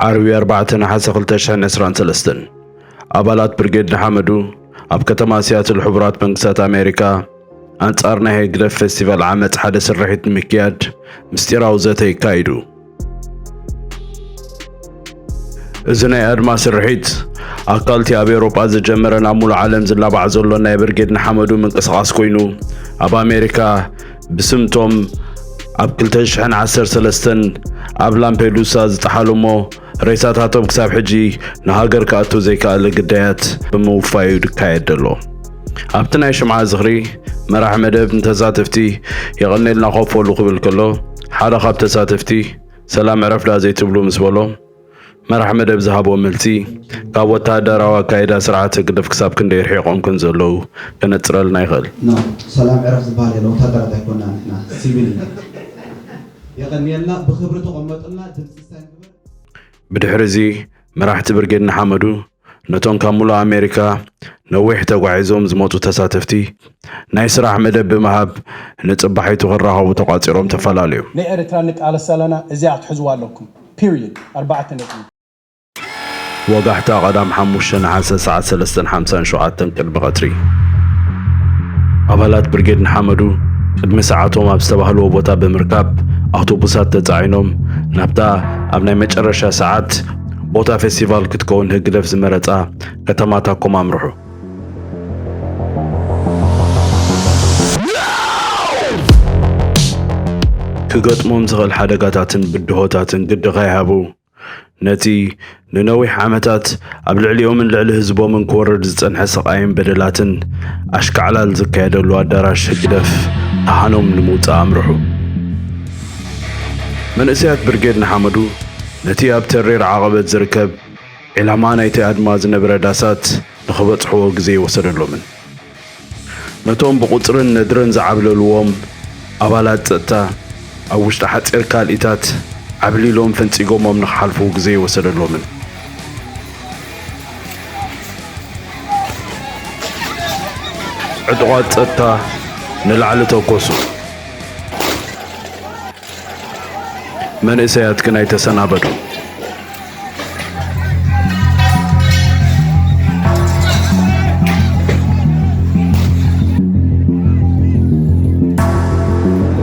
ዓርቢ ኣርባዕተ ነሓሰ ክልተ ሽሕን ዕስራን ሰለስተን፣ ኣባላት ብርጌድ ንሓመዱ ኣብ ከተማ ሲያትል ሕቡራት መንግስታት ኣሜሪካ ኣንጻር ናይ ህግደፍ ፌስቲቫል ዓመጽ ሓደ ስርሒት ንምክያድ ምስጢራዊ ዘተ ይካይዱ። እዚ ናይ ኣድማ ስርሒት፣ ኣካልቲ ኣብ ኤውሮጳ ዝጀመረ ናብ ሙሉእ ዓለም ዝላባዕ ዘሎ ናይ ብርጌድ ንሓመዱ ምንቅስቓስ ኮይኑ፣ ኣብ ኣሜሪካ ብስምቶም ኣብ ክልተ ሽሕን ዓሰርተ ሰለስተን ኣብ ላምፔዱሳ ዝጠሓሉ እሞ፣ ሬሳታቶም ክሳብ ሕጂ ንሃገር ክኣቱ ዘይከኣለ ግዳያት ብምውፋዩ ዝካየድ ዘሎ። ኣብቲ ናይ ሽምዓ ዝኽሪ መራሒ መደብ ንተሳተፍቲ የቐኔልና ኮፍ በሉ ክብል ከሎ፣ ሓደ ካብ ተሳተፍቲ ሰላም ዕረፍዳ ዘይትብሉ ምስ በሎ፣ መራሒ መደብ ዝሃቦ መልሲ፣ ካብ ወተሃደራዊ ኣካይዳ ስርዓት ህግደፍ ክሳብ ክንደይ ርሒቖም ከም ዘለዉ ከነጽረልና ይኽእል። ኖ፣ ሰላም ዕረፍ ዝበሃል የለን። ወተሃደራት ኣይኮንና ንሕና፣ ሲቪል ኢና። የቐንየልና፣ ብኽብሪ ተቐመጡልና፣ ድምፂ ሳይ ንግበር። ብድሕሪ እዚ መራሕቲ ብርጌድ ንሓመዱ ነቶም ካብ ሙሉእ ኣሜሪካ ነዊሕ ተጓዒዞም ዝመጹ ተሳተፍቲ ናይ ስራሕ መደብ ብምሃብ ንጽባሒቱ ክራኸቡ ተቋጺሮም ተፈላለዩ። ንኤርትራ ንቃለስ ኣለና፣ እዚኣ ክትሕዝዋ ኣለኩም። ፒሪየድ። ኣርባዕተ ነጥቢ። ወጋሕታ ቀዳም ሓሙሽተ ነሓሰ ሰዓት ሰለስተን ሓምሳን ሸውዓተን ቅድሚ ቀትሪ። ኣባላት ብርጌድ ንሓመዱ ቅድሚ ሰዓቶም ኣብ ዝተባህልዎ ቦታ ብምርካብ ኣውቶቡሳት ተጻዒኖም ናብታ ኣብ ናይ መጨረሻ ሰዓት ቦታ ፌስቲቫል ክትከውን ህግደፍ ዝመረጻ ከተማ ታኮማ ኣምርሑ። ክገጥሞም ዝኽእል ሓደጋታትን ብድሆታትን ግዲ ከይሃቡ፣ ነቲ ንነዊሕ ዓመታት ኣብ ልዕሊኦምን ልዕሊ ህዝቦምን ክወርድ ዝጸንሐ ስቓይን በደላትን ኣሽካዕላል ዝካየደሉ ኣዳራሽ ህግደፍ ተሃኖም ንምውጻእ ኣምርሑ። መንእሰያት ብርጌድ ንሓመዱ ነቲ ኣብ ተሪር ዓቐበት ዝርከብ ዒላማ ናይቲ ኣድማ ዝነበረ ዳሳት ንኽበጽሕዎ ግዜ ኣይወሰደሎምን። ነቶም ብቑጽርን ነድርን ዝዓብለልዎም ኣባላት ጸጥታ፣ ኣብ ውሽጢ ሓጺር ካልኢታት ዓብሊሎም ፈንጺጎሞም ንኽሓልፉ ግዜ ኣይወሰደሎምን። ዕጡቓት ጸጥታ ንላዕሊ ተኮሱ። መንእሰያት ግን ኣይተሰናበዱን።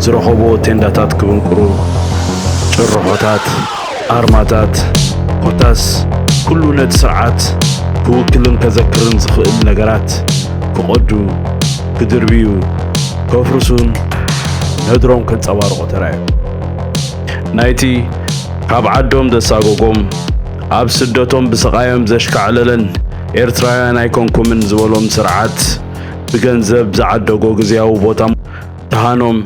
ዝረኸብዎ ቴንዳታት ክብንቁሩ፣ ጭርሖታት፣ ኣርማታት፣ ኮታስ ኩሉ ነቲ ስርዓት ክውክልን ከዘክርን ዝኽእል ነገራት ክቐዱ፣ ክድርብዩ፣ ከፍርሱን ነድሮም ከንጸባርቑ ተራእዩ። ናይቲ ካብ ዓዶም ዘሳጎጎም፣ ኣብ ስደቶም ብስቓዮም ዘሽካዕለለን ኤርትራውያን ኣይኮንኩምን ዝበሎም ስርዓት ብገንዘብ ዝዓደጎ ግዝያዊ ቦታ ተሃኖም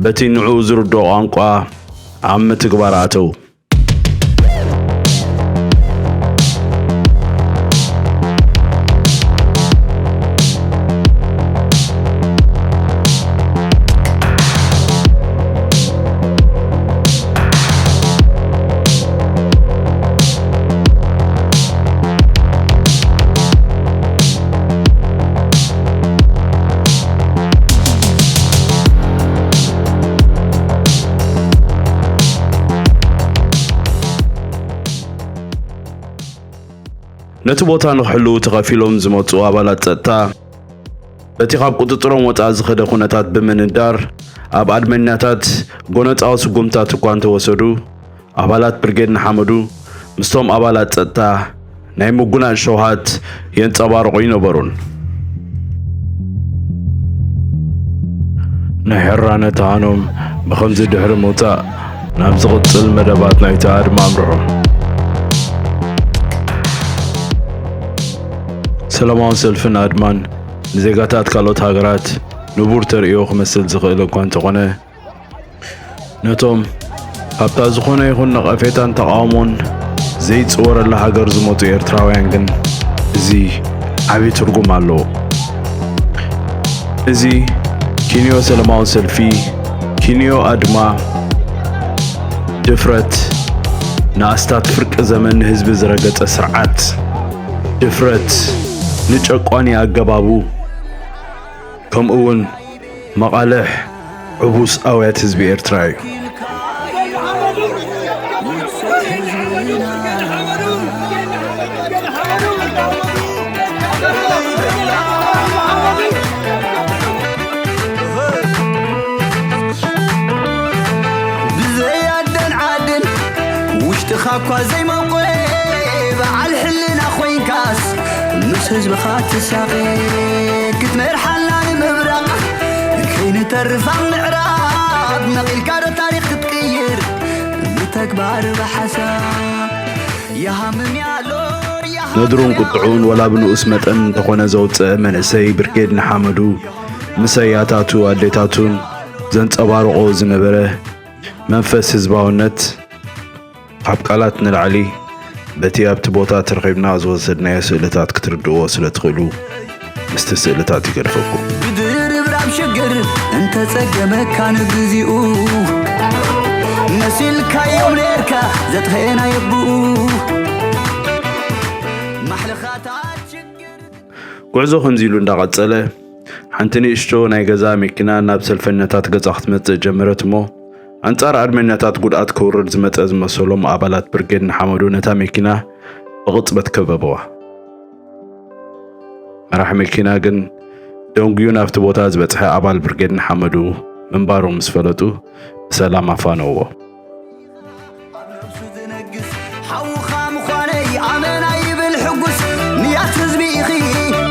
በቲ ንዕኡ ዝርድኦ ቋንቋ ኣብ ምትግባር ኣተዉ። ነቲ ቦታ ንኽሕልዉ ተኸፊሎም ዝመጹ ኣባላት ጸጥታ፣ በቲ ካብ ቁጽጽሮም ወጻኢ ዝኸደ ኩነታት ብምንዳር፣ ኣብ ኣድመኛታት ጎነጻዊ ስጉምታት እኳ እንተወሰዱ፣ ኣባላት ብርጌድ ንሓመዱ ምስቶም ኣባላት ጸጥታ ናይ ምጉናጽ ሸውሃት የንጸባርቑ ኣይነበሩን። ናይ ሕራነ ተሃኖም ብኸምዚ ድሕሪ ምውጻእ፣ ናብ ዝቕጽል መደባት ናይቲ ኣድማ ኣምርሑ። ሰላማዊ ሰልፍን ኣድማን ንዜጋታት ካልኦት ሃገራት ንቡር ተርእዮ ክመስል ዝኽእል እኳ እንተኾነ፣ ነቶም ካብታ ዝኾነ ይኹን ነቐፌታን ተቓውሞን ዘይጽወረላ ሃገር ዝመጹ ኤርትራውያን ግን እዚ ዓቢ ትርጉም ኣለዎ። እዚ ኪንዮ ሰላማዊ ሰልፊ፣ ኪንዮ ኣድማ፣ ድፍረት፣ ንኣስታት ፍርቂ ዘመን ንህዝቢ ዝረገጸ ስርዓት፣ ድፍረት፣ ንጨቋኒ ኣገባቡ፣ ከምኡ እውን መቓልሕ ዕቡስ ኣውያት ህዝቢ ኤርትራ እዩ። ምስ ህዝብኻ ትሳቐ ክትመርሓልና ንምብራቕ ከይንተርፍ ኣብ ምዕራብ ነቒልካ ዶ ታሪኽ ክትቅይር ብተግባር ብሓሳብ ይሃምም ያሎ ነድሩን ቁጥዑን ወላ ብንኡስ መጠን እንተኾነ ዘውፅአ መንእሰይ ብርጌድ ንሓመዱ ምስ ኣያታቱ ኣዴታቱን ዘንፀባርቖ ዝነበረ መንፈስ ህዝባውነት ካብ ቃላት ንላዕሊ በቲ ኣብቲ ቦታ ተረኺብና ዝወሰድናዮ ስእልታት ክትርድእዎ ስለ ትኽእሉ ምስቲ ስእልታት ይገድፈኩም። ብድርብራብ ሽግር እንተጸገመካ ንግዚኡ መሲልካዮም ኔርካ ዘጥኸየና የብኡ ማሕለኻታት ሽግር ጉዕዞ ከምዚ ኢሉ እንዳቐጸለ ሓንቲ ንእሽቶ ናይ ገዛ መኪና ናብ ሰልፈኛታት ገጻ ክትመጽእ ጀመረት እሞ ኣንጻር ኣድመኛታት ጉድኣት ከውርድ ዝመጸ ዝመሰሎም ኣባላት ብርጌድ ንሓመዱ ነታ መኪና ብቕጽበት ከበብዋ። መራሕ መኪና ግን ደንጉዩ ናብቲ ቦታ ዝበጽሐ ኣባል ብርጌድ ንሓመዱ ምንባሩ ምስ ፈለጡ ብሰላም ኣፋነውዎ። ኣብ ነብሱ ዝነግስ ሓውኻ ምዃነይ ኣመና ይብል ሕጉስ ንያት ህዝቢ ኢኺ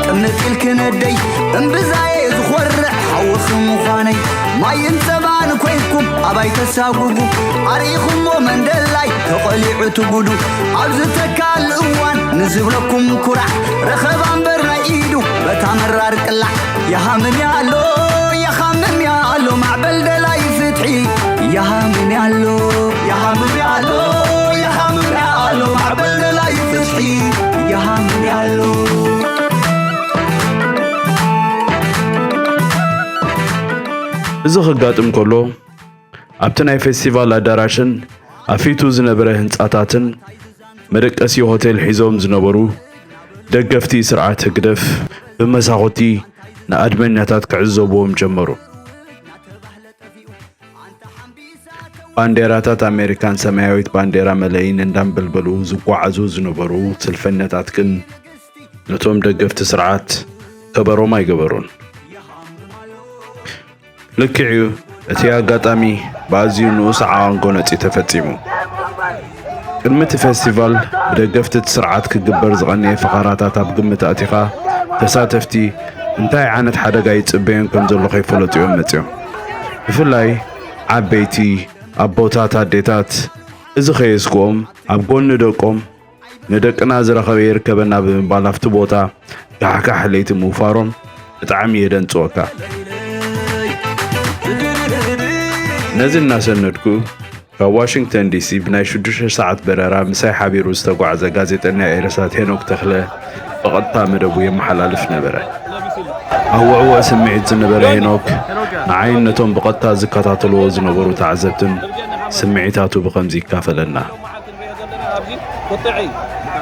ጥምት ኢልኪ ነደይ እምብዛየ ዝኾርዕ ሓውኺ ምዃነይ ማይን ጸባን ኮይንኩም ኣባይ ተሳጉጉ ኣርኢኹሞ መንደላይ ተቖሊዑ ትጉዱ ኣብዚ ተካል እዋን ንዝብለኩም ኩራዕ ረኸባ እምበር ናይ ኢዱ በታ መራር ቅላዕ ይሃምም ያሎ ይሃምም ያሎ ማዕበል ደላይ ፍትሒ ይሃምም ያሎ ይሃምም ያሎ ይሃምም ያሎ ማዕበል ደላይ ፍትሒ ይሃምም ያሎ እዚ ክጋጥም ከሎ ኣብቲ ናይ ፌስቲቫል ኣዳራሽን ኣፊቱ ዝነበረ ህንጻታትን መደቀሲ ሆቴል ሒዞም ዝነበሩ ደገፍቲ ስርዓት ህግደፍ ብመሳኹቲ ንኣድመኛታት ክዕዘብዎም ጀመሩ። ባንዴራታት ኣሜሪካን ሰማያዊት ባንዴራ መለይን እንዳንበልበሉ ዝጓዓዙ ዝነበሩ ሰልፈኛታት ግን ነቶም ደገፍቲ ስርዓት ከበሮም ኣይገበሩን። ልክዕ እዩ፣ እቲ ኣጋጣሚ ብኣዝዩ ንኡስ ዓቐን ጎነጺ ተፈጺሙ። ቅድሚ እቲ ፌስቲቫል ብደገፍቲ እቲ ስርዓት ክግበር ዝቐነየ ፈኸራታት ኣብ ግምት ኣእቲኻ ተሳተፍቲ እንታይ ዓይነት ሓደጋ ይጽበዮም ከም ዘሎ ከይፈለጡ እዮም መጺኦም። ብፍላይ ዓበይቲ፣ ኣቦታት፣ ኣዴታት እዚ ከየስግኦም ኣብ ጎኒ ደቆም ንደቅና ዝረኸበ ይርከበና ብምባል ኣብቲ ቦታ ጋሕጋሕ ለይቲ ምውፋሮም ብጣዕሚ የደንፅወካ። ነዚ እናሰነድኩ ካብ ዋሽንግተን ዲሲ ብናይ ሽዱሽተ ሰዓት በረራ ምሳይ ሓቢሩ ዝተጓዕዘ ጋዜጠኛ ኤረሳት ሄኖክ ተኽለ ብቐጥታ መደቡ የመሓላልፍ ነበረ። ኣብ ውዕውዕ ስምዒት ዝነበረ ሄኖክ ንዓይን ነቶም ብቐጥታ ዝከታተልዎ ዝነበሩ ተዓዘብትን ስምዒታቱ ብኸምዚ ይካፈለና። ክንሪኦ ዘለና ኣብዚ ቁጥዒ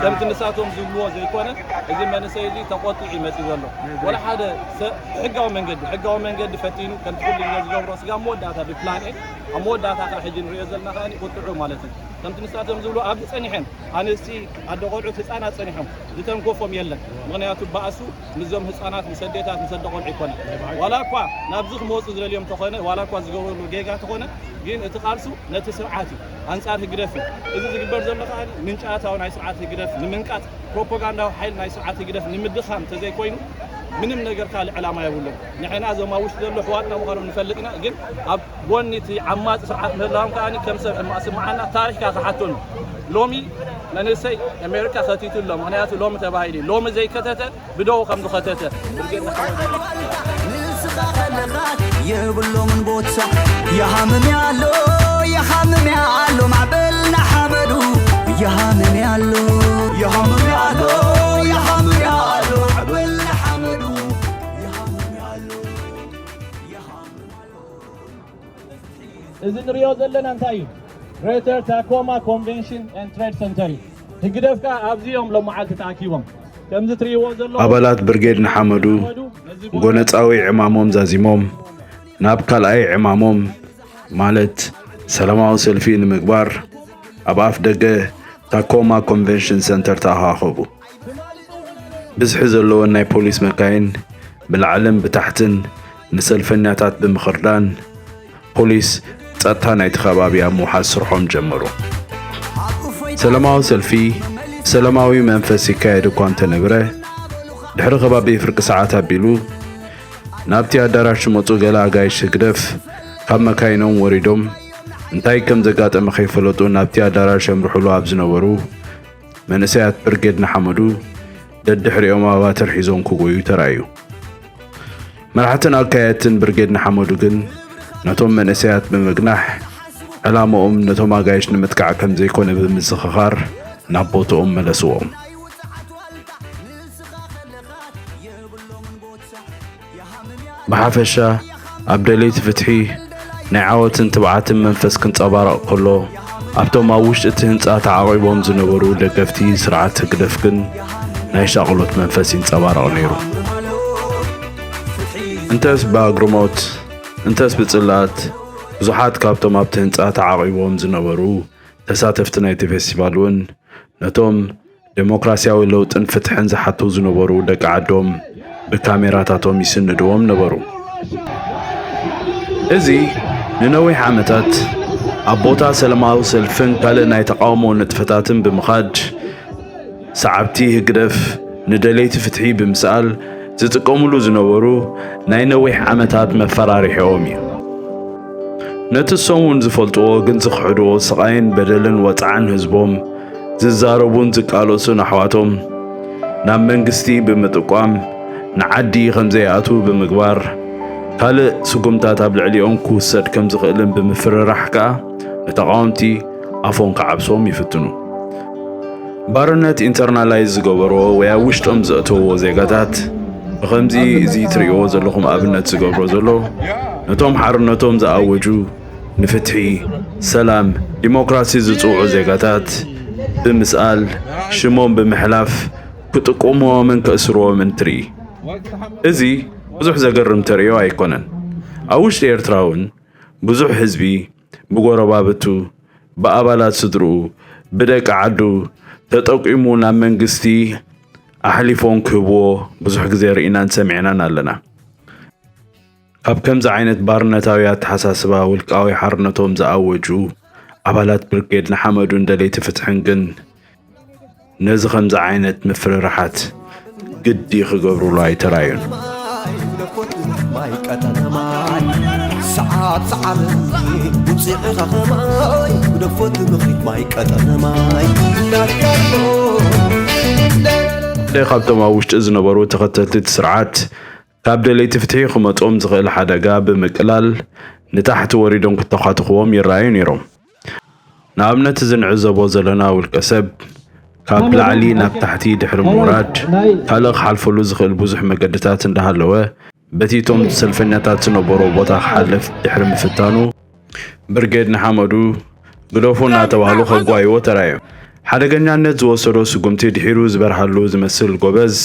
ከምቲ ንሳቶም ዝብልዎ ዘይኮነ፣ እዚ መንእሰይ እዚ ተቆጢዑ እዩ መፂኡ ዘሎ። ወላ ሓደ ሰብ ብሕጋዊ መንገዲ፣ ሕጋዊ መንገዲ ፈቲኑ ከምቲ ኩሉ ግዜ ዝገብሮ ስጋብ መወዳእታ ብፕላን ኤ፣ ኣብ መወዳእታ ከዓ ሕጂ ንሪኦ ዘለና ከዓ ቁጥዑ ማለት እዩ። ከምቲ ንሳቶም ዝብልዎ ኣብዚ ፀኒሐን ኣንስቲ ኣደ ቆልዑት ህፃናት ፀኒሖም ዝተንኮፎም የለን። ምኽንያቱ ባእሱ ምስዞም ህፃናት ምስ ኣዴታት ምስ ኣደ ቆልዑ ይኮነ ዋላ እኳ ናብዚ ክመፁ ዝደልዮም ተኾነ ዋላ እኳ ዝገበሩ ጌጋ ተኾነ ግን እቲ ቃልሱ ነቲ ስርዓት እዩ፣ ኣንጻር ህግደፍ እዩ። እዚ ዝግበር ዘሎ ከኣ ምንጪ ኣታዊ ናይ ስርዓት ህግደፍ ንምንቃጽ፣ ፕሮፓጋንዳዊ ሓይሊ ናይ ስርዓት ህግደፍ ንምድኻም ተዘይኮይኑ ምንም ነገር ካልእ ዕላማ የብሉን። ንሕና እዞም ኣብ ውሽጢ ዘሎ ኣሕዋትና ምዃኖም ንፈልጥ ኢና፣ ግን ኣብ ጎኒ እቲ ዓማጺ ስርዓት ምህላዎም ከኣ ከም ሰብ ሕማቕ ስምዓና ታሪኽ ከኣ ክሓተሉ። ሎሚ መንእሰይ ኣሜሪካ ከቲቱ ኣሎ፣ ምኽንያቱ ሎሚ ተባሂሉ እዩ። ሎሚ ዘይከተተ ብደው ከም ዝኸተተ ብርጌድ ንሓመዱ ንስኻ ከለኻ የብሎምን ቦታ። ይሃምም ያሎ፣ ይሃምም ያሎ፣ ማዕበል ንሓመዱ። ይሃምም ያሎ፣ ይሃምም ያሎ፣ ይሃምም ያሎ፣ ማዕበል ንሓመዱ። ይሃምም ያሎ፣ ይሃምም ያሎ። እዚ ንሪኦ ዘለና እንታይ እዩ? ግሬተር ታኮማ ኮንቬንሽን ኤንድ ትሬድ ሰንተር እዩ። ህግደፍ ከኣ ኣብዚ እዮም ሎም መዓልቲ ተኣኪቦም። ከምዚ ትሪእዎ ዘለኹም ኣባላት ብርጌድ ንሓመዱ ጎነጻዊ ዕማሞም ዛዚሞም ናብ ካልኣይ ዕማሞም ማለት ሰላማዊ ሰልፊ ንምግባር ኣብ ኣፍ ደገ ታኮማ ኮንቬንሽን ሰንተር ተኣኻኸቡ። ብዝሒ ዘለወን ናይ ፖሊስ መካይን ብላዕልን ብታሕትን ንሰልፈኛታት ብምኽርዳን ፖሊስ ጸጥታ ናይቲ ከባቢ ኣብ ምውሓስ ስርሖም ጀመሩ። ሰላማዊ ሰልፊ ብሰላማዊ መንፈስ ይካየድ እኳ እንተነበረ ድሕሪ ከባቢ ፍርቂ ሰዓት ኣቢሉ ናብቲ ኣዳራሽ ዝመጹ ገለ ኣጋይሽ ህግደፍ ካብ መካይኖም ወሪዶም እንታይ ከም ዘጋጠመ ከይፈለጡ ናብቲ ኣዳራሽ የምርሕሉ ኣብ ዝነበሩ መንእሰያት ብርጌድ ንሓመዱ ደድሕሪኦም ኣባትር ሒዞም ክጎዩ ተራእዩ። መራሕትን ኣካየድትን ብርጌድ ንሓመዱ ግን ነቶም መንእሰያት ብምግናሕ ዕላምኦም ነቶም ኣጋይሽ ንምጥቃዕ ከም ዘይኮነ ብምዝኽኻር ናብ ቦትኦም መለስዎም። ብሓፈሻ ኣብ ደለይቲ ፍትሒ ናይ ዓወትን ትብዓትን መንፈስ ክንጸባረቕ ከሎ ኣብቶም ኣብ ውሽጢ እቲ ህንጻ ተዓቒቦም ዝነበሩ ደገፍቲ ስርዓት ህግደፍ ግን ናይ ሻቕሎት መንፈስ ይንጸባረቕ ነይሩ። እንተስ ብኣግርሞት እንተስ ብጽልኣት ብዙሓት ካብቶም ኣብቲ ህንጻ ተዓቒቦም ዝነበሩ ተሳተፍቲ ናይቲ ፌስቲቫል እውን ነቶም ደሞክራሲያዊ ለውጥን ፍትሕን ዝሓቱ ዝነበሩ ደቂ ዓዶም ብካሜራታቶም ይስንድዎም ነበሩ። እዚ ንነዊሕ ዓመታት ኣብ ቦታ ሰላማዊ ሰልፍን ካልእ ናይ ተቓውሞ ንጥፈታትን ብምኻድ ሰዓብቲ ህግደፍ ንደለይቲ ፍትሒ ብምስኣል ዝጥቀምሉ ዝነበሩ ናይ ነዊሕ ዓመታት መፈራርሒኦም እዩ። ነቲ እሶም እውን ዝፈልጥዎ ግን ዝኽሕድዎ ስቓይን በደልን ወጽዓን ህዝቦም ዝዛረቡን ዝቃለሱን ኣሕዋቶም ናብ መንግስቲ ብምጥቋም ንዓዲ ከም ዘይኣትዉ ብምግባር ካልእ ስጉምታት ኣብ ልዕሊኦም ክውሰድ ከም ዝኽእልን ብምፍርራሕ ከኣ ንተቓወምቲ ኣፎም ክዓብሶም ይፍትኑ። ባርነት ኢንተርናላይዝ ዝገበርዎ ወይ ኣብ ውሽጦም ዘእተውዎ ዜጋታት ብኸምዚ እዚ ትርእይዎ ዘለኹም ኣብነት ዝገብሮ ዘሎ ነቶም ሓርነቶም ዝኣወጁ ንፍትሒ፣ ሰላም፣ ዲሞክራሲ ዝጽውዑ ዜጋታት ብምስኣል ሽሞም ብምሕላፍ ክጥቁምዎምን ክእስርዎምን ትርኢ። እዚ ብዙሕ ዘገርም ተርእዮ ኣይኮነን። ኣብ ውሽጢ ኤርትራ እውን ብዙሕ ህዝቢ ብጎረባብቱ፣ ብኣባላት ስድርኡ፣ ብደቂ ዓዱ ተጠቂሙ ናብ መንግስቲ ኣሕሊፎም ክህብዎ ብዙሕ ግዜ ርኢናን ሰሚዕናን ኣለና። ካብ ከምዚ ዓይነት ባርነታዊ ኣተሓሳስባ ውልቃዊ ሓርነቶም ዝኣወጁ ኣባላት ብርጌድ ንሓመዱን ደለይቲ ፍትሕን ግን ነዚ ከምዚ ዓይነት ምፍርራሓት ግዲ ክገብሩሉ ኣይተራእዩን። ማይ ቀጠነ ማይ ሰዓብ ሰዓብ ውፅዕ ኸኸማይ ግደፎት ምኽሪት ማይ ቀጠነ ማይ እንዳትጋሎ ሓደ ካብቶም ኣብ ውሽጢ ዝነበሩ ተኸተልቲ እቲ ስርዓት ካብ ደለይቲ ፍትሒ ክመጾም ዝኽእል ሓደጋ ብምቅላል ንታሕቲ ወሪዶም ክተዃትኽዎም ይረኣዩ ነይሮም። ንኣብነት እዚ ንዕዘቦ ዘለና ውልቀ ሰብ ካብ ላዕሊ ናብ ታሕቲ ድሕሪ ምውራድ ካልእ ክሓልፈሉ ዝኽእል ብዙሕ መገድታት እንዳሃለወ በቲ እቶም ሰልፈኛታት ዝነበርዎ ቦታ ክሓልፍ ድሕሪ ምፍታኑ ብርጌድ ንሓመዱ ግደፉ እናተባህሉ ከጓይዎ ተራእዮም። ሓደገኛነት ዝወሰዶ ስጉምቲ ድሒሩ ዝበርሃሉ ዝመስል ጎበዝ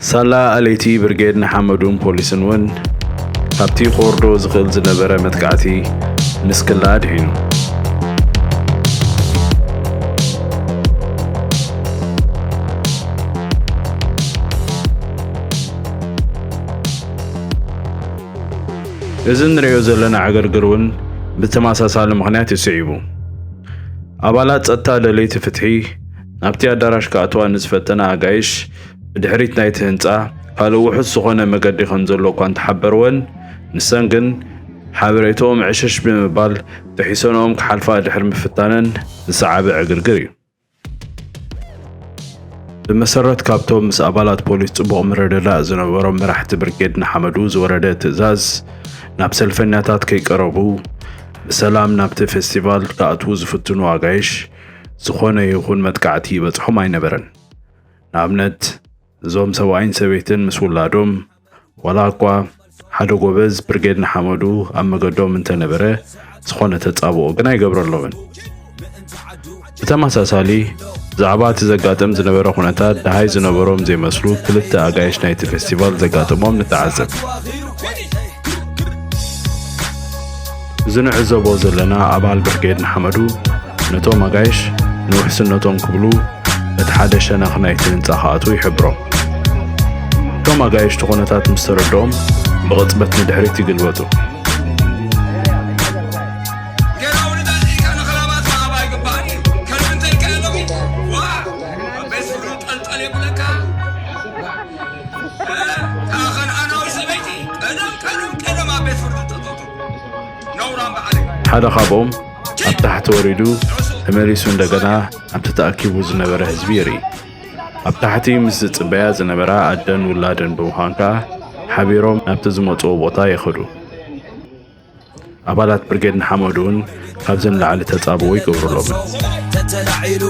ሳላ ኣለይቲ ብርጌድ ንሓመዱን ፖሊስን እውን ካብቲ ክወርዶ ዝኽእል ዝነበረ መጥቃዕቲ ንስክላ ኣድሒኑ። እዚ እንርእዮ ዘለና ዕግርግር እውን ብተመሳሳሊ ምኽንያት እዩ ስዒቡ። ኣባላት ጸጥታ ደለይቲ ፍትሒ ናብቲ ኣዳራሽ ክኣትዋ ንዝፈተና ኣጋይሽ ብድሕሪት ናይቲ ህንጻ ካልእ ውሑስ ዝኾነ መገዲ ከም ዘሎ እኳ እንተሓበርወን፣ ንሰን ግን ሓበሬትኦም ዕሽሽ ብምባል ጥሒሰንኦም ክሓልፋ ድሕሪ ምፍታነን ዝሰዓበ ዕግርግር እዩ። ብመሰረት ካብቶም ምስ ኣባላት ፖሊስ ጽቡቕ ምርድዳእ ዝነበሮም መራሕቲ ብርጌድ ንሓመዱ ዝወረደ ትእዛዝ፣ ናብ ሰልፈኛታት ከይቀረቡ ብሰላም ናብቲ ፌስቲቫል ክኣትዉ ዝፍትኑ ኣጋይሽ ዝኾነ ይኹን መጥቃዕቲ ይበጽሖም ኣይነበረን። ንኣብነት እዞም ሰብኣይን ሰበይትን ምስ ውላዶም ዋላ እኳ ሓደ ጎበዝ ብርጌድ ንሓመዱ ኣብ መገዶም እንተነበረ ዝኾነ ተጻብኦ ግን ኣይገብረሎምን። ብተመሳሳሊ ብዛዕባ እቲ ዘጋጥም ዝነበረ ኩነታት ደሃይ ዝነበሮም ዘይመስሉ ክልተ ኣጋይሽ ናይቲ ፌስቲቫል ዘጋጠሞም ንተዓዘብ። እዚ ንዕዘቦ ዘለና ኣባል ብርጌድ ንሓመዱ ነቶም ኣጋይሽ ንውሕስነቶም ክብሉ እቲ ሓደ ሸነኽ ናይቲ ህንጻ ክኣትዉ ይሕብሮም። እቶም ኣጋይሽ እቲ ኩነታት ምስ ተረድኦም ብቕጽበት ንድሕሪት ይግልበጡ። ሓደ ካብኦም ኣብ ታሕቲ ወሪዱ ተመሊሱ እንደገና ኣብቲ ተኣኪቡ ዝነበረ ህዝቢ ይርኢ። ኣብ ታሕቲ ምስ ዝጽበያ ዝነበራ ኣደን ውላድን ብምዃን ከኣ ሓቢሮም ናብቲ ዝመጽዎ ቦታ ይኸዱ። ኣባላት ብርጌድ ንሓመዱ እውን ካብዚ ንላዕሊ ተጻብኦ ይገብሩሎም። ተተላዒሉ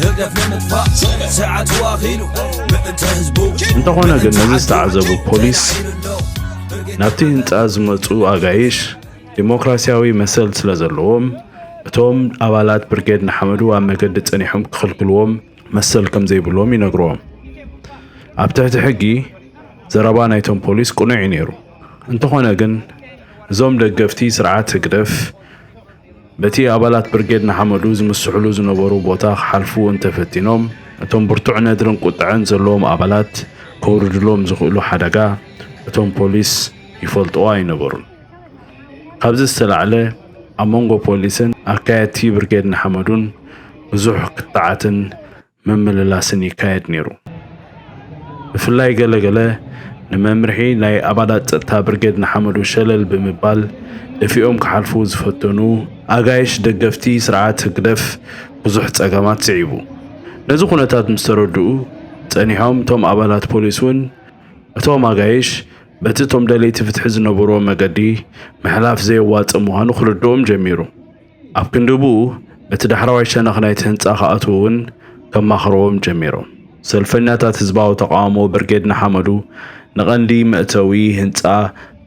ህግደፍ ንምጥፋእ ሰዓት ዋኺሉ ምእንተ ህዝቡ። እንተኾነ ግን ነዚ ዝተዓዘቡ ፖሊስ ናብቲ ህንጻ ዝመጹ ኣጋይሽ ዲሞክራሲያዊ መሰል ስለ ዘለዎም እቶም ኣባላት ብርጌድ ንሓመዱ ኣብ መገዲ ጸኒሖም ክኽልክልዎም መሰል ከም ዘይብሎም ይነግርዎም። ኣብ ትሕቲ ሕጊ ዘረባ ናይቶም ፖሊስ ቅኑዕ እዩ ነይሩ። እንተኾነ ግን እዞም ደገፍቲ ስርዓት ህግደፍ በቲ ኣባላት ብርጌድ ንሓመዱ ዝምስሕሉ ዝነበሩ ቦታ ክሓልፉ እንተፈቲኖም እቶም ብርቱዕ ነድርን ቁጥዐን ዘለዎም ኣባላት ከውርድሎም ዝኽእሉ ሓደጋ እቶም ፖሊስ ይፈልጥዎ ኣይነበሩን። ካብዚ ዝተላዕለ ኣብ መንጎ ፖሊስን ኣካየድቲ ብርጌድ ንሓመዱን ብዙሕ ክትዓትን ምምልላስን ይካየድ ነይሩ። ብፍላይ ገለ ገለ ንመምርሒ ናይ ኣባላት ጸጥታ ብርጌድ ንሓመዱ ሸለል ብምባል ደፊኦም ክሓልፉ ዝፈተኑ ኣጋይሽ ደገፍቲ ስርዓት ህግደፍ ብዙሕ ጸገማት ስዒቡ። ነዚ ኩነታት ምስ ተረድኡ ጸኒሖም እቶም ኣባላት ፖሊስ እውን እቶም ኣጋይሽ በቲ እቶም ደለይቲ ፍትሒ ዝነበርዎ መገዲ ምሕላፍ ዘየዋጽእ ምዃኑ ክርድኦም ጀሚሩ። ኣብ ክንዲ ብኡ በቲ ዳሕረዋይ ሸነኽ ናይቲ ህንጻ ክኣትዉ እውን ከማኽርዎም ጀሚሮም። ሰልፈኛታት ህዝባዊ ተቓውሞ ብርጌድ ንሓመዱ ንቐንዲ መእተዊ ህንጻ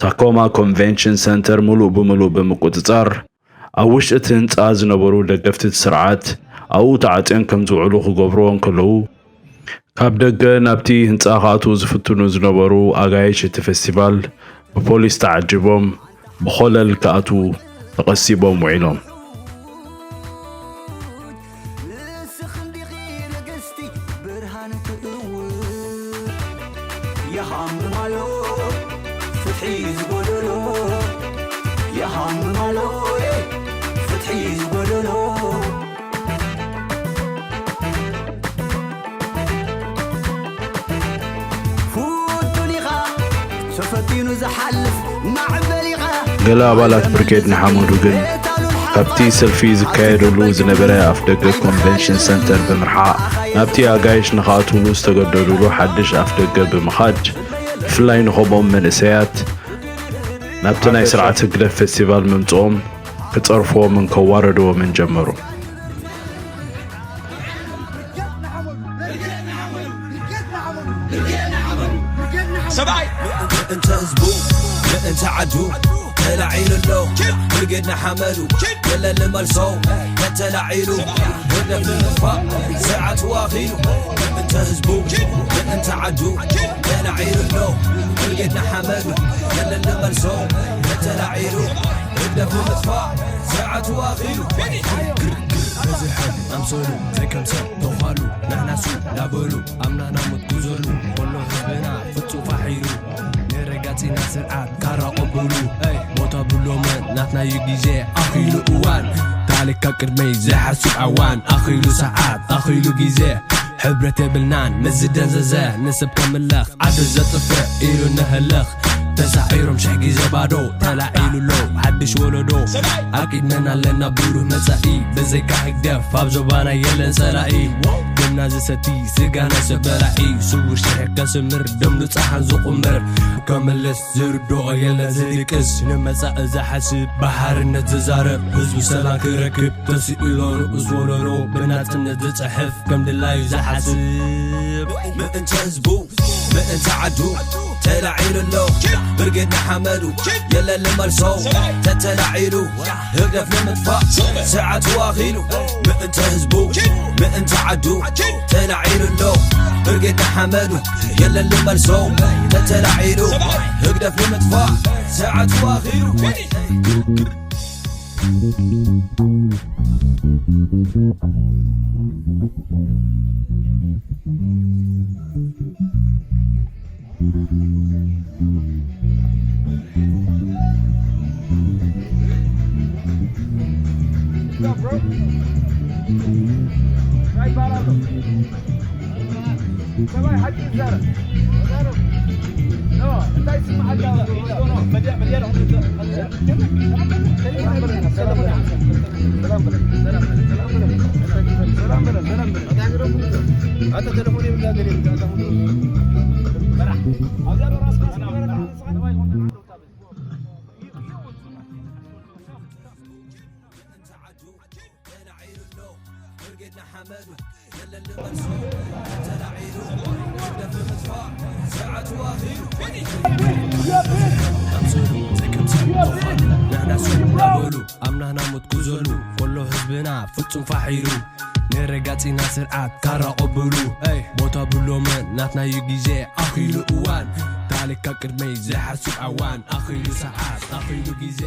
ታኮማ ኮንቨንሽን ሰንተር ምሉእ ብምሉእ ብምቁጽጻር ኣብ ውሽጢ እቲ ህንጻ ዝነበሩ ደገፍቲ እቲ ስርዓት ኣብኡ ተዓጽዮም ከም ዝውዕሉ ክገብርዎ እንከለዉ ካብ ደገ ናብቲ ህንጻ ክኣትዉ ዝፍትኑ ዝነበሩ ኣጋይሽ እቲ ፌስቲቫል ብፖሊስ ተዓጂቦም ብኾለል ክኣትዉ ተቐሲቦም ውዒሎም። ንስኺ እንዲኺ ንግስቲ ብርሃን ትእውር። ይሃምም ኣሎ ፍትሒ ዝጎደሎ፣ ይሃምም ኣሎ ፍትሒ ዝጎደሎ። ፍቱን ኢኻ ተፈቲኑ ዝሓልፍ ማዕበል ኢኻ። ገለ ኣባላት ብርጌድ ንሓመዱ ግን ካብቲ ሰልፊ ዝካየደሉ ዝነበረ ኣፍደገ ኮንቨንሽን ሰንተር ብምርሓቕ ናብቲ ኣጋይሽ ንኽኣትውሉ ዝተገደዱሉ ሓድሽ ኣፍደገ ብምኻድ ብፍላይ ንኸምኦም መንእሰያት ናብቲ ናይ ስርዓት ህግደፍ ፌስቲቫል ምምጽኦም ክጸርፍዎምን ከዋርድዎምን ጀመሩ። ሰብኣይ ምእንተ ህዝቡ ምእንተ ዓዱ ተላዒሉ ኣሎ ብርጌድ ንሓመዱ የለን ልመልሶ ተተላዒሉ ህግደፍ ንምጥፋእ ሰዓት ዋኺሉ ምእንተ ህዝቡ ምእንተ ዓዱ ተላዒሉ ኣሎ ብርጌድ ንሓመዱ የለን ልመልሶ ተተላዒሉ ህግደፍ ንምጥፋእ ሰዓት ዋኺሉ በዝሐ ኣምሰሉ ዘይከምሰ ተዃሉ ናሕናሱ ዳበሉ ኣምናና ምትጉዘሉ ኩሉ ህዝብና ፍጹም ፋሒሉ ንረጋጺና ስርዓት ካራ ቀብሉ ቦታ ብሎመን ናትናዩ ግዜ ኣኺሉ እዋን ታሪኽ ካብ ቅድመይ ዘይሓስብ ኣዋን ኣኺሉ ሰዓት ኣኺሉ ግዜ ሕብረት የብልናን ምስ ዝደንዘዘ ንስብ ከምለኽ ዓዱ ዘጥፍእ ኢሉ ነህልኽ ተሳዒሮም ሽሕ ግዜ ባዶ ተላዒሉ ኣሎ ሓድሽ ወለዶ ኣቂድመን ኣለና ብሩህ መጻኢ ብዘይካ ህግደፍ ኣብ ዞባና የለን ጸላኢ ደምና ዝሰቲ ስጋና ሰብ በላዒ ስውር ሽሕ ከስምር ደም ንጻሓን ዝቁምር ከመለስ ዝርድኦ የለን ዝድቅስ ንመጻኢ ዝሓስብ ብሓርነት ዝዛረብ ህዝቡ ሰላም ክረክብ ተስኢሎ ንኡስ ወለዶ ብናጽነት ዝጽሕፍ ከም ድላዩ ዝሓስብ ምእንቲ ህዝቡ ምእንቲ ዓዱ ተላዒሉ ኣሎ ብርጌድ ንሓመዱ የለን ልመልሶ ተተላዒሉ ህግደፍ ንምጥፋእ ሰዓት ዋኺሉ ምእንቲ ህዝቡ ምእንቲ ዓዱ ተላዒሉ ኣሎ ብርጌድ ንሓመዱ የለን ልመልሶ ተተላዒሉ ህግደፍ ንምጥፋእ ሰዓት ዋኺሉ ኣምናህና ሞት ጉዞሉ ኮሎ ህዝብና ፍጹም ፋሒሩ፣ ንረጋጺና ስርዓት ካራ ቀብሉ። ቦታ ብሎምን ናትናዩ ግዜ ኣኺሉ እዋን፣ ታሪኽካ ቅድመይ ዝሓስብ ኣዋን ኣኺሉ ሰዓት ኣኺሉ ግዜ።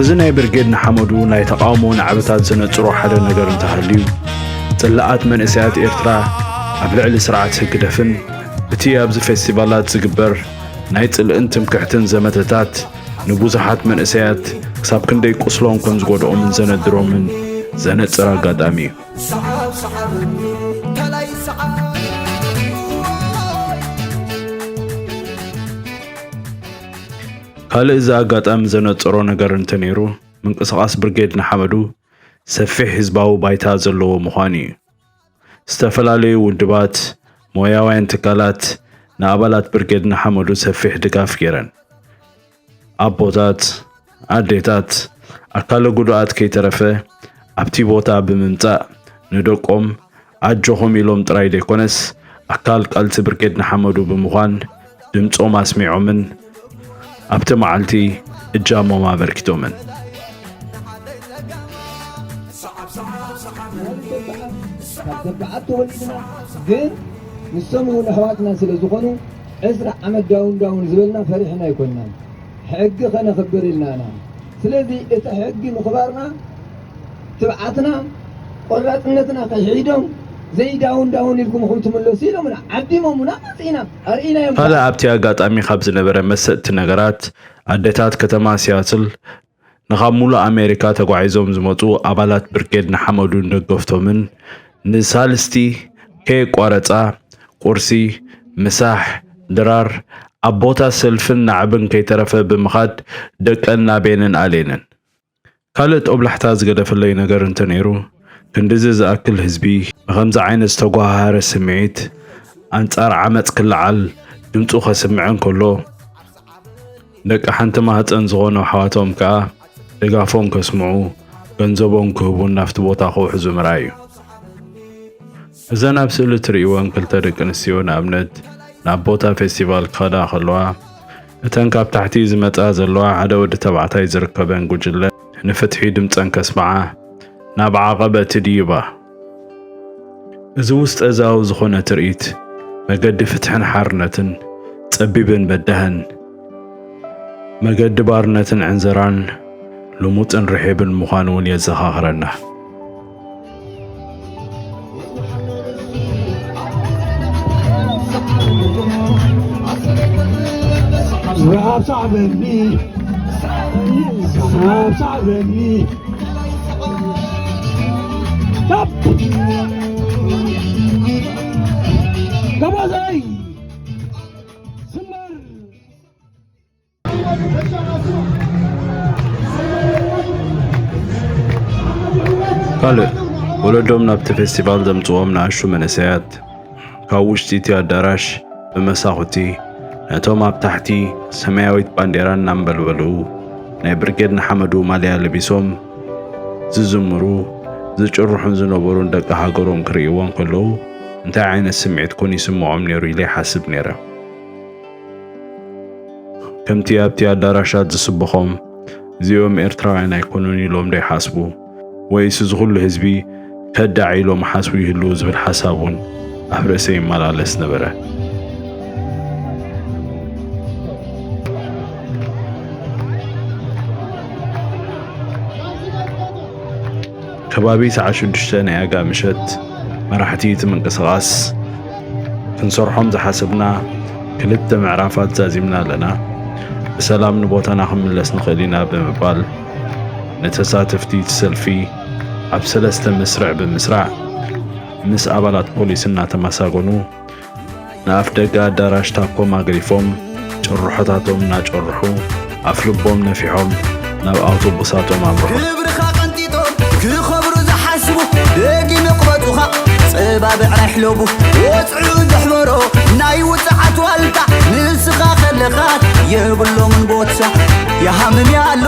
እዚ ናይ ብርጌድ ንሓመዱ ናይ ተቓውሞ ናዕብታት ዘነጽሮ ሓደ ነገር እንተሃልዩ፣ ጽላኣት መንእሰያት ኤርትራ ኣብ ልዕሊ ስርዓት ህግደፍን እቲ ኣብዚ ፌስቲቫላት ዝግበር ናይ ጽልእን ትምክሕትን ዘመተታት ንብዙሓት መንእሰያት ክሳብ ክንደይ ቁስሎም ከም ዝጎድኦምን ዘነድሮምን ዘነጽር ኣጋጣሚ እዩ። ካልእ እዚ ኣጋጣሚ ዘነጸሮ ነገር እንተነይሩ፣ ምንቅስቓስ ብርጌድ ንሓመዱ ሰፊሕ ህዝባዊ ባይታ ዘለዎ ምዃኑ እዩ። ዝተፈላለዩ ውድባት፣ ሞያውያን ትካላት ንኣባላት ብርጌድ ንሓመዱ ሰፊሕ ድጋፍ ገይረን። ኣቦታት፣ ኣዴታት፣ ኣካለ ጉዱኣት ከይተረፈ ኣብቲ ቦታ ብምምጻእ ንደቆም ኣጆኹም ኢሎም ጥራይ ዘይኮነስ፣ ኣካል ቃልሲ ብርጌድ ንሓመዱ ብምዃን ድምጾም ኣስሚዖምን ኣብቲ መዓልቲ እጃሞም ኣበርኪቶምን። ካብ ተባዓት ተወሊድና ግን ንሶም እውን ኣሕዋትና ስለ ዝኾኑ ዕስራ ዓመት ዳውን ዳውን ዝበልና ፈሪሕና ኣይኮንናን። ሕጊ ከነኽብር ኢልና ኢና። ስለዚ እቲ ሕጊ ምኽባርና ትብዓትና ቆራፅነትና ከይሕይዶም ዘይዳውን ዳውን ኢልኩም ኹም ትምለሱ ኢሎምና ዓዲሞምና መፂእና ኣርኢናዮም። ካልእ ኣብቲ ኣጋጣሚ ካብ ዝነበረ መሰጥቲ ነገራት ኣደታት ከተማ ሲያትል ንኻብ ሙሉእ ኣሜሪካ ተጓዒዞም ዝመጹ ኣባላት ብርጌድ ንሓመዱን ደገፍቶምን ንሳልስቲ ከየቋረጻ ቁርሲ፣ ምሳሕ፣ ድራር ኣብ ቦታ ሰልፍን ናዕብን ከይተረፈ ብምኻድ ደቀን ናቤንን ኣሌንን። ካልእ ጦብላሕታ ዝገደፈለይ ነገር እንተነይሩ፣ ክንድዚ ዝኣክል ህዝቢ ብኸምዚ ዓይነት ዝተጓሃሃረ ስምዒት ኣንጻር ዓመጽ ክለዓል ድምጹ ከስምዕ እንከሎ፣ ደቂ ሓንቲ ማህጸን ዝኾኑ ኣሕዋቶም ከኣ ድጋፎም ከስምዑ፣ ገንዘቦም ክህቡን ናብቲ ቦታ ክውሕዙ ምርኣይ እዩ። እዘን ኣብ ስእሊ እትርእይወን ክልተ ደቂ ኣንስትዮ ንኣብነት ናብ ቦታ ፌስቲቫል ክኸዳ ከለዋ፣ እተን ካብ ታሕቲ ዝመጻ ዘለዋ ሓደ ወዲ ተባዕታይ ዝርከበን ጉጅለ ንፍትሒ ድምጸን ከስምዓ ናብ ዓቐበት ይድይባ። እዚ ውስጠ-እዛዊ ዝኾነ ትርኢት፣ መገዲ ፍትሕን ሓርነትን ጸቢብን በዳህን፣ መገዲ ባርነትን ዕንዘራን ልሙጽን ርሒብን ምዃኑ እውን የዘኻኽረና። ረሃብ ሰዓበኒ፣ ረሃብ ሰዓበኒ። ካልእ፣ ወለዶም ናብቲ ፌስቲቫል ዘምጽዎም ንኣሽቱ መንእሰያት፣ ካብ ውሽጢ እቲ ኣዳራሽ ብመሳኹቲ ነቶም ኣብ ታሕቲ ሰማያዊት ባንዴራ እናንበልበሉ፣ ናይ ብርጌድ ንሓመዱ ማልያ ለቢሶም ዝዝምሩ፣ ዝጭርሑን ዝነበሩን ደቂ ሃገሮም ክርእይዎ እንከለዉ፣ እንታይ ዓይነት ስምዒት ኮን ይስምዖም ነይሩ ኢለ ይሓስብ ነይረ። ከምቲ ኣብቲ ኣዳራሻት ዝስብኾም፣ እዚኦም ኤርትራውያን ኣይኮኑን ኢሎም ዶ ይሓስቡ? ወይስ እዚ ኩሉ ህዝቢ ከዳዕ ኢሎም ሓስቡ ይህልዉ ዝብል ሓሳብ እውን ኣብ ርእሰይ ይመላለስ ነበረ። ከባቢ ሰዓት ሽዱሽተ ናይ ኣጋ ምሸት መራሕቲ እቲ ምንቅስቓስ ክንሰርሖም ዝሓሰብና ክልተ ምዕራፋት ዛዚምና ኣለና። ብሰላም ንቦታና ክንምለስ ንኽእል ኢና ብምባል ንተሳተፍቲ እቲ ሰልፊ ኣብ ሰለስተ መስርዕ ብምስራዕ ምስ ኣባላት ፖሊስ እናተመሳገኑ ንኣፍ ደገ ኣዳራሽ ታኮም ኣግሪፎም ጭርሖታቶም እናጨርሑ ኣፍ ልቦም ነፊሖም ናብ ኣውቶቡሳቶም ኣምርሑ። ክብርኻ ቀንጢጦም ክኸብሩ ዝሓስቡ ደጊም ይቕበጡኻ ጸባብዕ ናይ ሕለቡ ወጽዑ ዘሕበሮ ናይ ውጽዓት ዋልታ ንስኻ ከለኻ የብሎምን ቦታ። ይሃምም ያሎ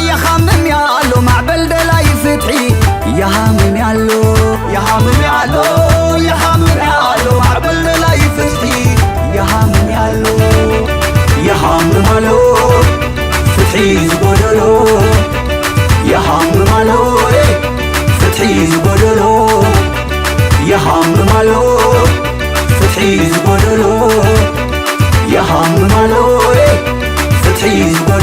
ይሃምም ያሎ ማዕበል ደላይ ፍትሒ ይሃምም ያሎ ይሃምም ያሎ ይሃምም ያሎ ማዕበል ደላይ ፍትሒ ይሃምም ያሎ ይሃምም ኣሎ ፍትሒ ዝጎደሎ ይሃምም ኣሎ ፍትሒ ዝጎደሎ ይሃምም ኣሎ ፍትሒ ዝጎደሎ ይሃምም ኣሎ ፍትሒ ዝጎደሎ